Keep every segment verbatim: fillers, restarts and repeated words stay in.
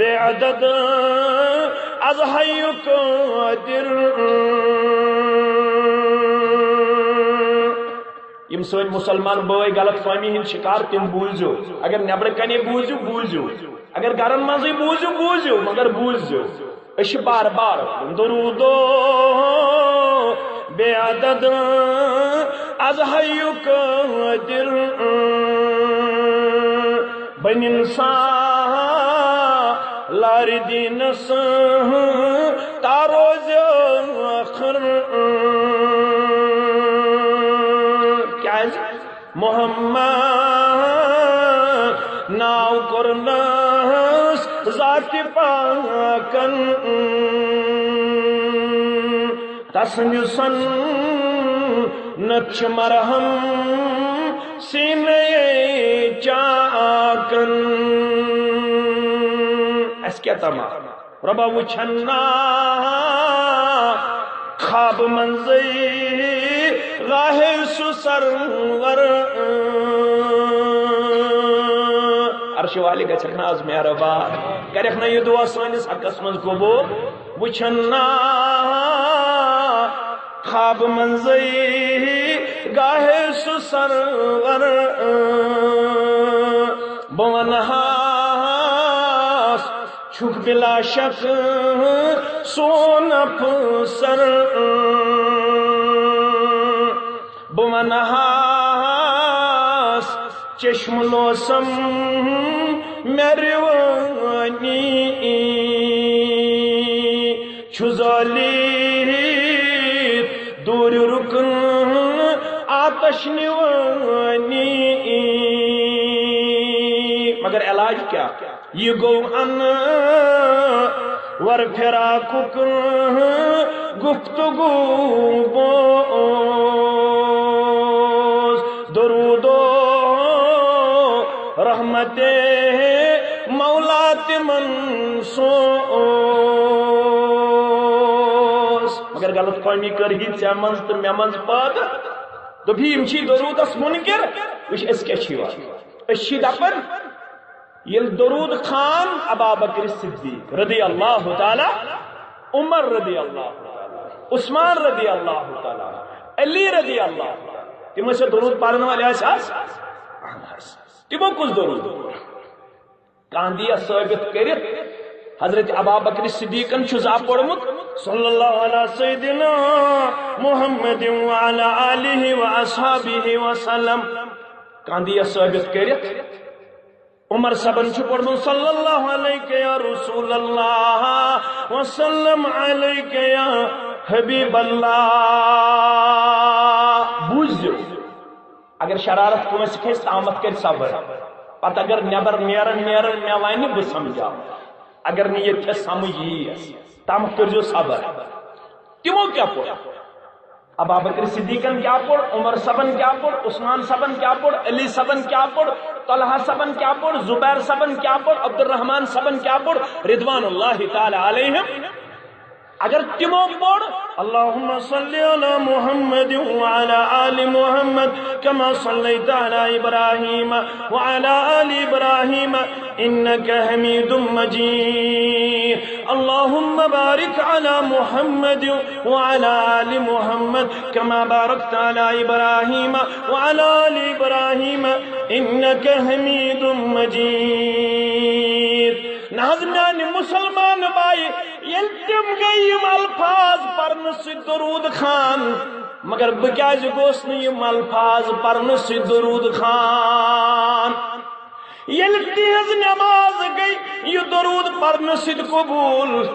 بے عدد از حیُک قٲدِر۔ یِم سٲنۍ مُسلمان بٲے غلط فہمی ہٕنٛدۍ شِکار، تِم بوٗزِو۔ اگر نیٚبرٕ کَنے بوٗزِو، بوٗزِو۔ اگر گَرَن منٛزٕے بوٗزِو، بوٗزِو، مگر بوٗزِو۔ أسۍ چھِ بار بار درودو بے عدد از حیُک قٲدِر۔ بنہِ اِنسان لارِ دیٖنس تا روزِ ٲخٕر۔ کیازِ؟ محمد ناو کوٚرنس ذاتِ پاکن۔ تسٕنٛدِ سُنت چھِ مرہم سینے چاکن۔ اسہِ کیٛاہ تما؟ رۄبا وٕچھن نا خواب منٛزٕے گاہے سُہ سرور۔ عرشہِ والہِ گژھکھ نا از مہربان، کرکھ نا یہِ دعا سٲنِس حقس منٛز قبول؟ وٕچھن نا خواب منٛزٕے گاہے سُہ سرور۔ بہٕ ونہٕ ہاس چھُکھ بلا شک سون افسر۔ بہٕ ونہٕ ہاس چشم لوسم مےٚ روٲنی۔ چھُ زٲلِتھ دوٗرِ رُکُن آتش نِوٲنی۔ مگر علاج کیٛاہ؟ یہِ گوٚو انور فراقُک گفتگو بوز۔ درودو رحمت مولا تِمن سوز۔ مگر غلط فہمی کٔر ہی ژےٚ منٛز تہٕ مےٚ منٛز پٲدٕ۔ دوٚپ یہِ، یِم چھی درودس منکر۔ وٕچھ، أسۍ کیٛاہ چھِ وَنان؟ أسۍ چھِ دَپان، ییٚلہِ درود خان ابا بکر صدیق رضی اللہ تعالیٰ، عمر رضی اللہ تعالیٰ، عثمان رضی اللہ تعالیٰ، علی رضی اللہ تعالیٰ، تِم ٲسۍ درود پرن وٲلۍ، ٲسۍ حظ؟ اہن حظ۔ تِمو کُس درود پوٚر؟ کانٛہہ دِیا ثٲبت کٔرِتھ حضرت ابا بکر صدیقن چھُ زا پوٚرمُت؟ صلی اللہ علی سیدنا محمد وعلی آلہ و اصحابہ وسلم۔ کانٛہہ دِیا ثٲبت کٔرِتھ؟ عمر صٲبن چھُ پوٚرمُت، صلی اللہ علیک یا رسول اللہ، وسلم علیک یا حبیب اللہ۔ بوٗزِو، اگر شرارت کٲنٛسہِ کھسہِ، تامتھ کرِ صبر۔ پتہٕ اگر نٮ۪بر نیران نیران مےٚ ونہِ، بہٕ سمجھاو۔ اگر نہٕ ییٚتہِ سمجھ ییٖیَس، تامتھ کٔرۍزیو صبر۔ تِمو کیٛاہ پوٚر؟ ابا بکر صدیقن کیٛاہ پوٚر؟ عمر صٲبن کیٛاہ پوٚر؟ عثمان صٲبن کیٛاہ پوٚر؟ علی صٲبن کیٛاہ پوٚر؟ طلحہ صٲبن کیٛاہ پوٚر؟ زبیر صٲبن کیٛاہ پوٚر؟ عبدالرحمان صٲبن کیٛاہ پوٚر؟ رضوان اللہ تعالیٰ علیہم۔ اگر تِمو پوٚر، اللهم صل على محمد وعلى آل محمد كما صليت على إبراهيم وعلى آل إبراهيم إنك حميد مجيد. اللهم بارك على محمد وعلى آل محمد كما باركت على إبراهيم وعلى آل إبراهيم إنك حميد مجيد. نہ حظ میانہِ مسلمان بایہِ، ییٚلہِ تِم گٔے یِم الفاظ پرنہٕ سۭتۍ درود خان، مگر بہٕ کیازِ گوس نہٕ یِم الفاظ پرنہٕ سۭتۍ درود خان؟ ییٚلہِ تِہنٛز نماز گٔے یہِ درود پرنہٕ سۭتۍ قبول،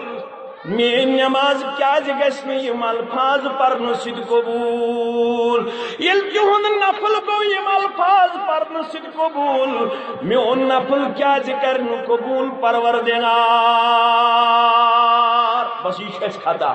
میٲنۍ نماز کیازِ گژھِ نہٕ یِم الفاظ پرنہٕ سۭتۍ قبول؟ ییٚلہِ تِہُنٛد نفل گوٚو یِم الفاظ پرنہٕ سۭتۍ قبول، میون نفل کیازِ کرِ نہٕ قبول پروردگار؟ بس یہِ چھُ اَسہِ خطا،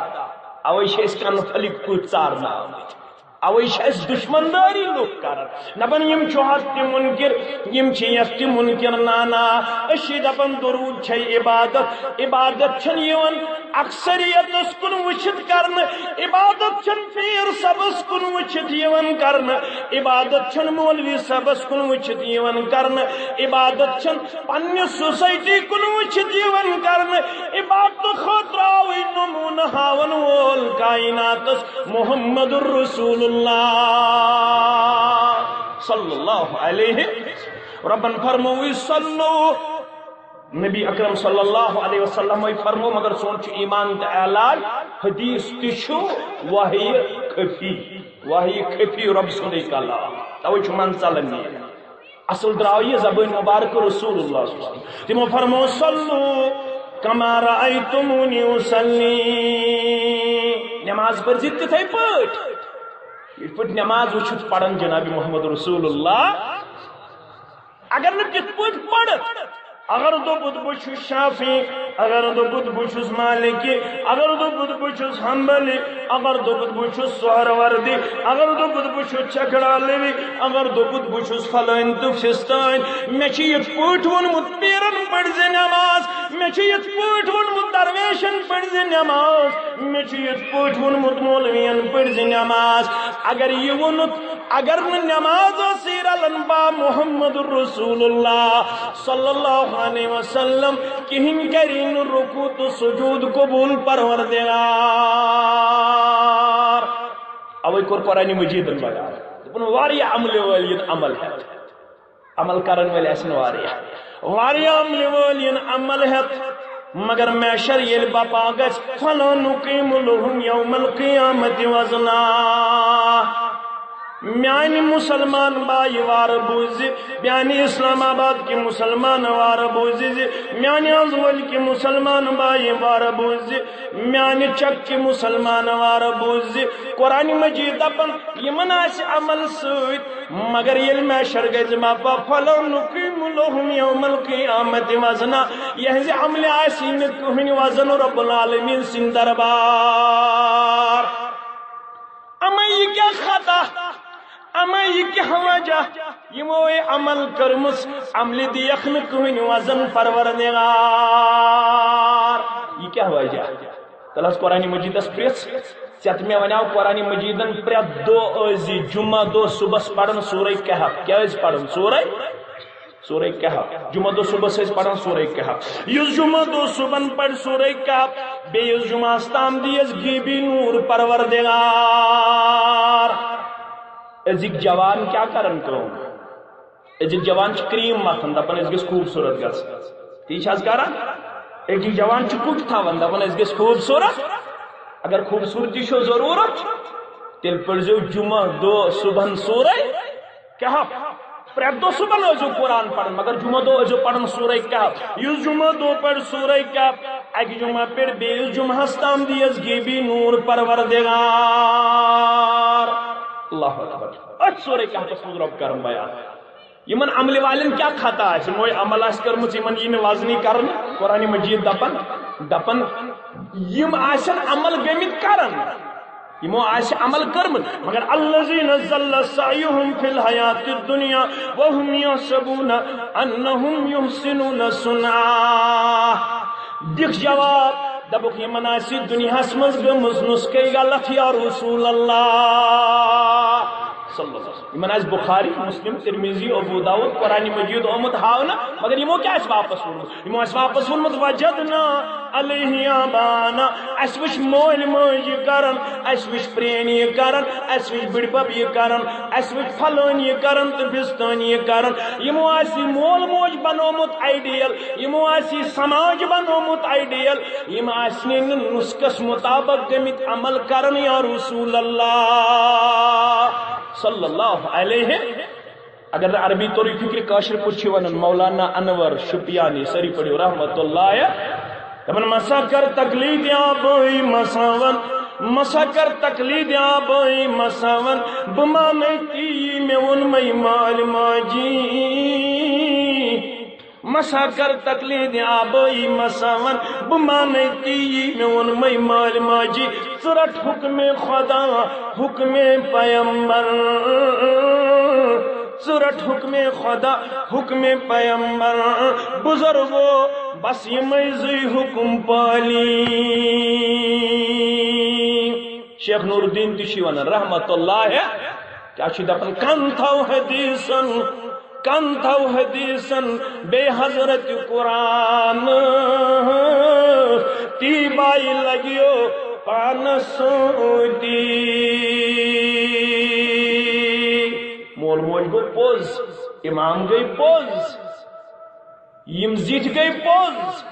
اوے چھِ أسۍ کنفلکٹ پٲٹھۍ ژارنہٕ آمٕتۍ۔ اوے چھِ اَسہِ دُشمندٲری لُکھ کران۔ دَپان، یِم چھِ ہۄتھ تہِ مُنکِر، یِم چھِ یَتھ تہِ مُنکِر۔ نہ، نہ، أسۍ چھِ دَپان، درود چھے عبادت۔ عبادت چھَنہٕ یِوان اکثریتس کُن وٕچھِتھ کرنہٕ۔ عبادت چھَنہٕ پیر صٲبس کُن وٕچھِتھ یِوان کرنہٕ۔ عبادت چھَنہٕ مولوی صٲبس کُن وٕچھِتھ یِوان کرنہٕ۔ عبادت چھَنہٕ پننہِ سوسائٹی کُن وٕچھِتھ یِوان کرنہٕ۔ عبادت خٲطرٕ آوٕے نمونہٕ ہاوَن وول کائناتس محمد رسول اللہ صلی اللہ علیہ۔ ربن فرمووُے، صلو۔ نبی اکرم صلی اللہ علیہ وسلم فرمو، مگر سون چھُ ایمان تہٕ اعلان، حدیث تہِ چھُ وحی خفی، وحی خفی رب سُنٛدٕے کلام، توے چھُ من ژلان یہِ۔ اصل درٛاو یہِ زبٲنۍ مبارک رسول اللہ صلی اللہ علیہ وسلم۔ تِمو فرمو، صلو کما رأیتمونی اصلی، نماز پٔرزِ تِتھے پٲٹھۍ، یِتھ پٲٹھۍ نماز وٕچھِتھ پران جناب محمد رسول اللہ۔ اگر نہٕ تِتھ پٲٹھۍ پرٕ، اگر دوٚپُت بہٕ چھُس شافعی، اگر دوٚپُت بہٕ چھُس مالکی، اگر دوٚپُت بہٕ چھُس حنبلی، اگر دوٚپُت بہٕ چھُس سہروردی، اگر دوٚپُت بہٕ چھُس چکرالوی، اگر دوٚپُت بہٕ چھُس فلٲنۍ تہٕ فستٲنۍ، مےٚ چھُ یِتھ پٲٹھۍ ووٚنمُت پیرن پٔرزِ نماز، مےٚ چھُ یِتھ پٲٹھۍ ووٚنمُت درویشن پٔرزِ نماز، مےٚ چھُ یِتھ پٲٹھۍ ووٚنمُت مولوین پٔرزِ نماز۔ اگر یہِ ووٚنُتھ، اگر نہٕ نماز ٲسٕے رلان با محمد رسول اللہ صلی اللہ علیہ وسلم، کِہیٖنۍ کری نہٕ رکوع تہٕ سجود قبول پروردگار۔ اوے کوٚر قرآن مجیدن بیان۔ دوٚپُن، واریاہ عملہِ وٲلۍ یِن عمل ہٮ۪تھ۔ عمل کرن وٲلۍ آسن واریاہ، واریاہ عملہِ وٲلۍ یِن عمل ہٮ۪تھ، مگر محشر ییٚلہِ بپا گژھِ، فلا نقیم لہم یوم القیامت وزنا۔ میانہِ مسلمان بایہِ وارٕ بوٗزِ، میانہِ اسلام آباد کہِ مسلمان وارٕ بوٗزِ زِ، میانہِ آز وٲلۍ کہِ مسلمان بایہِ وارٕ بوٗزِ، میانہِ چک کہِ مسلمان وارٕ بوٗزِ زِ، قرآن مجید دپان، یِمن آسہِ عمل سۭتۍ، مگر ییٚلہِ محشر گژھِ بپا، فلا نقیم لہم یوم القیامت وزنا، یہنزِ عملہِ آسہِ نہٕ کٕہٕنۍ وزن رب العالمین سٕنٛدِ دربار۔ اما یہِ کیٛاہ خطا، اما یہِ کیٛاہ وجہ، یِمو ہے عمل کٔرمٕژ، عملہِ دِیَکھ نہٕ کٕہٕنۍ وزن پروردگار۔ یہِ کیٛاہ وجہ؟ تیٚلہِ حظ قرآن مجیدس پرٛژھ۔ ژےٚ تہٕ مےٚ ونیاو قرآن مجیدن پرٛٮ۪تھ دۄہ ٲسۍ زِ جمعہ دۄہ صبحس پرن سورہ کہف۔ کیٛاہ ٲسۍ پران؟ سورہ، سورہ کہف۔ جمعہ دۄہ صبحس ٲسۍ پران سورہ کہف۔ یُس جمعہ دۄہ صبحن پرِ سورہ کہف، بیٚیہِ یُس جمعہس تام دِیس غیبی نور پروردگار۔ أزِکۍ جوان کیٛاہ کران کٲم؟ أزِکۍ جوان چھِ کریم متھان، دپان أسۍ گٔژھۍ خوٗبصوٗرت گژھٕنۍ۔ تی چھِ آز کران۔ أزِکۍ جوان چھِ کُٹھ تھاوان، دپان أسۍ گٔژھۍ خوٗبصوٗرت۔ اگر خوٗبصوٗرتی چھو ضروٗرت، تیٚلہِ پٔرزیو جمعہ دۄہ صبحن سورہ کہف۔ پرٛٮ۪تھ دۄہ صبحن ٲسۍزیو قرآن پران، مگر جمعہ دۄہ ٲسۍزیو پران سورہ کہف۔ یُس جمعہ دۄہ پرِ سورہ کہف، اکہِ جمعہ پٮ۪ٹھ بیٚیِس جمعہس تام دِیس غیبی نور پروردگار۔ اللہ اکبر۔ أتھۍ سورہ کہفس منٛز رب کران بیان۔ یِمن عملہِ والٮ۪ن کیٛاہ خطا آسہِ؟ یِمو عمل آسہِ کٔرمٕژ، یِمن یی نہٕ وزنٕے کرنہٕ۔ قرآن مجید دپان، دپان، یِم آسن عمل گٔمٕتۍ کران، یِمو آسہِ عمل کٔرمٕژ، مگر الذین ضل سعیہم فی الحیات الدنیا وهم یحسبون انہم یحسنون صنعا۔ دِکھ جواب، دپُکھ، یِمن آسہِ دُنیاہس منٛز گٔمٕژ نسخے غلط، یا رسول اللہ صلی اللہ علیہ وسلم۔ یِمن آسہِ بخاری، مسلم، ترمذی، ابو داؤد، قرآن مجید آمُت ہاونہٕ، مگر یِمو کیٛاہ آسہِ واپس ووٚنمُت؟ یِمو آسہِ واپس ووٚنمُت، وجدنا علیہ آبانا، اَسہِ وٕچھ مٲلۍ مٲج یہِ کران، اَسہِ وٕچھ پرٛٲنۍ یہِ کران، اَسہِ وٕچھ بٕڈبب یہِ کران، اَسہِ وٕچھ فلٲنۍ یہِ کران تہٕ فستٲنۍ یہِ کران۔ یِمو آسہِ یہِ مول موج بنومُت آیڈیل، یِمو آسہِ یہِ سماج بنومُت آیڈیل، یِم آسہِ نہٕ نسخس مطابق گٔمٕتۍ عمل کران، یا رسول اللہ صلی اللہ علیہ۔ اگر نہٕ عربی توٚرُے فکرِ، کٲشِر پٲٹھۍ چھِ ونان مولانا انور شُپیانی، سٲری پٔرِو رحمت اللہ۔ دپان، مسا کر تقلید آبٲے مساون، مسا کر تقلید آبٲے مساون، بہٕ مانے تی مےٚ ووٚن مے مالۍ ماجی۔ مسا کر تقلید آبائی، مسا ون بہٕ مانے تی، مےٚ ووٚنمَے مالۍ ماجہِ، ژٕ رٹ حکم خدا، حکم پیمبر، ژٕ رٹ حکم خدا، حکم پیمبر، بزرگو، بس یِمَے زٕے حکم پالی۔ شیخ نور الدین تہِ چھُ ونان رحمت اللہ، کیٛاہ چھُ دپان، کن تھاو حدیثن، کن تھاو حدیثن، بے حضرت قرآن، تی بائی لگیو پانس سۭتی۔ مول موج گوٚو پوٚز، امام گٔے پوٚز، یِم زِٹھۍ گٔے پوٚز،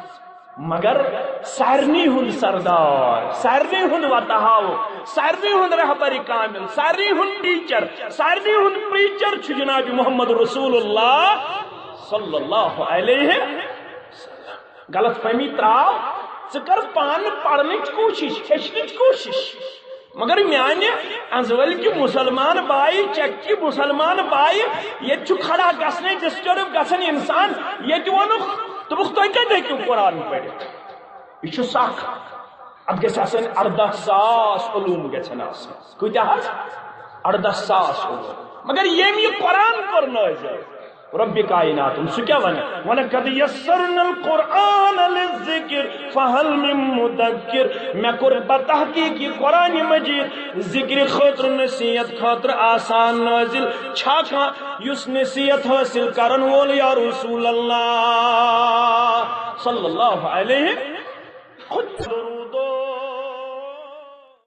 مگر سارنٕے ہُنٛد سردار، سارنٕے ہُنٛد وتہٕ ہاوُک، سارنٕے ہُنٛد رہبر کامل، سارنٕے ہُنٛد ٹیچر، سارنٕے ہُنٛد پریچر چھُ جناب محمد رسول اللہ صلی اللہ علیہ وسلم۔ غلط فہمی تراو، ژٕ کر پانہٕ پرنٕچ کوٗشش، ہیٚچھنٕچ کوٗشش۔ مگر میانہِ انزوٕلۍ کہِ مسلمان بایہِ، چکہِ مسلمان بایہِ، ییٚتہِ چھُ کھڑا گژھنٕے، disturb گژھان انسان۔ ییٚتہِ ووٚنُکھ، دوٚپُکھ، تُہۍ کتہِ ہیٚکِو قرآن پٔرِتھ؟ یہِ چھُ سخ۔ اتھ گژھِ آسٕنۍ ارداہ ساس علوم گژھن آسٕنۍ۔ کۭتیاہ حظ؟ ارداہ ساس علوم۔ مگر ییٚمۍ یہِ قرآن کوٚر نٲزِل، رب کائناتن سُہ کیٛاہ وَنہِ؟ وَلَقَدْ يَسَّرْنَا الْقُرْآنَ لِلذِّكْرِ فَهَلْ مِن مُّدَّكِرٍ۔ مےٚ کوٚر بتحقیق یہِ قرآن مجید ذکرِ خٲطرٕ، نصیحت خٲطرٕ آسان نٲزِل۔ چھا کانٛہہ یُس نصیحت حٲصِل کرن وول یا رسول اللہ صلی اللہ علیہ؟ خود